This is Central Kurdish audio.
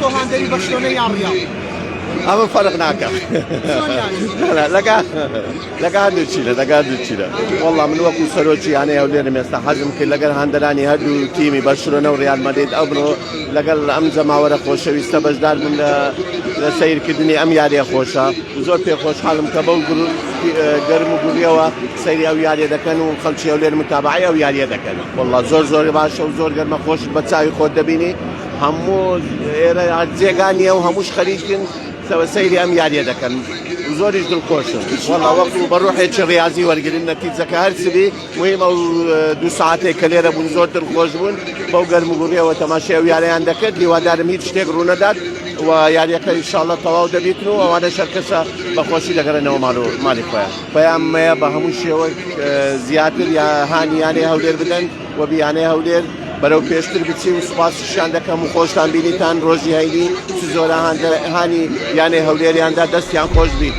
تۆ هاندەری بەرشلۆنە یان ڕیاڵ؟ ئەمە فەرق ناکە لەگا لەگا هەردوو لەگا هەردوو چیرە والله من وەکو سەرۆکی یانەی هەولێرم ئێستا حەزم کرد لەگەل هاندەرانی هەردوو تیمی بەرشلۆنە و ڕیال مەدرید ئەو بڕۆ لەگەڵ ئەم جەماوەرە خۆشەویستە بەشدار بوون لە لە سەیرکردنی ئەم یاریە خۆشە زۆر پێ خۆشحاڵم کە بەو گەرم و گوڕیەوە سەیری ئەو یاریە دەکەن و خەڵکی هەولێر متابعەی ئەو یاریە دەکەن والله زۆر زۆر باشە و زۆر گەرمە خۆشت بە چاوی خۆت دەبینی هەموو ئێرە جێگا نییە و هەمووش خەریکن سەیری ئەم یاریە دەکەن زۆریش دڵخۆشم وەڵا وەکو بە ڕۆحێکی ڕاضی وەرگرن نەتیجەکە هەرچبی مهم ئەو دوو ساعتێک کە لێرە بوون زۆر دڵخۆش بوون بەو گەرم و گوڕیەوە تەماشای ئەو یاریان دەکرد هیوادارم هیچ شتێک ڕوونەدات و یاریەکە ئینشاءاللە تەواو دەبیتن و ئەوانە شەرکەسە بە خۆشی دەگەڕێنەوە ماڵ و ماڵی خۆیان پەیاممەیە بە هەموو شێوەک زیاتر یا هانی یانەی هەولێر بدەن و بیانەی هەولێر بەرەو پێشتر بچی و سوپاسیشیان دەکەم و خۆشتان بینیتان ڕۆژی هەینی چ زۆرە هانی یانەی هەولێریاندا دەستیان خۆش بی.